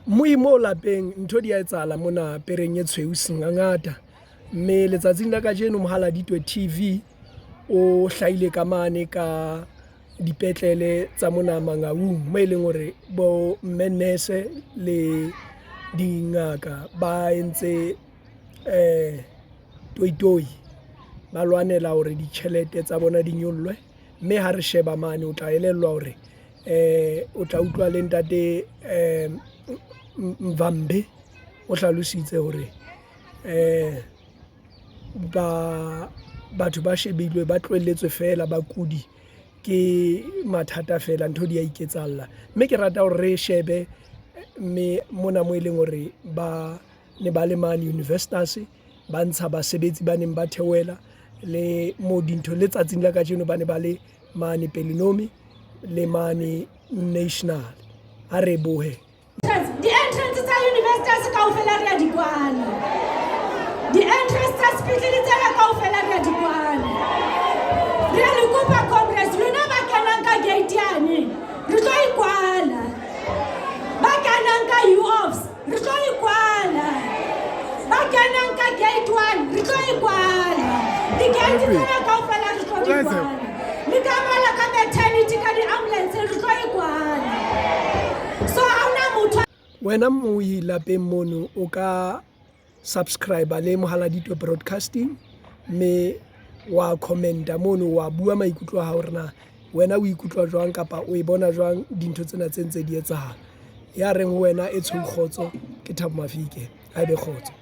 Moi mo lapeng ntho di a etsahala mona pereng e tshweu sengangata mme letsatsing la kajeno Mohaladitwe TV o hlahile ka mane ka dipetlele tsa mona Mangaung mo e leng hore bo mme nurse le dingaka ba entse eh toitoi ba lwanela hore ditjhelete tsa bona di nyollwe mme ha re sheba mane o tla elellwa hore eh o tla utlwa le ntate eh Mvambe o hlalositse hore eh ba batho ba shebilwe ba tlohelletswe feela bakudi ke mathata feela ntho di a iketsahalla mme ke rata hore re shebe mme mona mo e leng hore ba ne ba le mane universitas ba ntsha basebetsi ba neng ba theohela le mo dintho le tsatsing la kajeno ba ne ba le mane Pelenomi le mane National a re bohe. Di-entrance tsa universitas kaofela re a di kwala. Di-entrance tsa sepetlele tsena kaofela re a di kwala. Re a le kopa congress lona ba kenang ka gate yane re tlo e kwala. Ba kenang ka U-offs re tlo e kwala. Ba kenang ka gate one re tlo e kwala. Di-gate tsena kaofela re tlo di kwala. Le ka bala ka maternity ka di-ambulance re tlo e kwala. So ha hona motho. Wena mmui lapeng mono o ka subscriber le Mohaladitwe Broadcasting mme wa commenta mono wa bua maikutlo a hao hore na wena o ikutlwa jwang kapa o e bona jwang dintho tsena tse ntse di etsahala. Ya reng ho wena e tshweu kgotso ke Thabo Mafike. A ebe kgotso.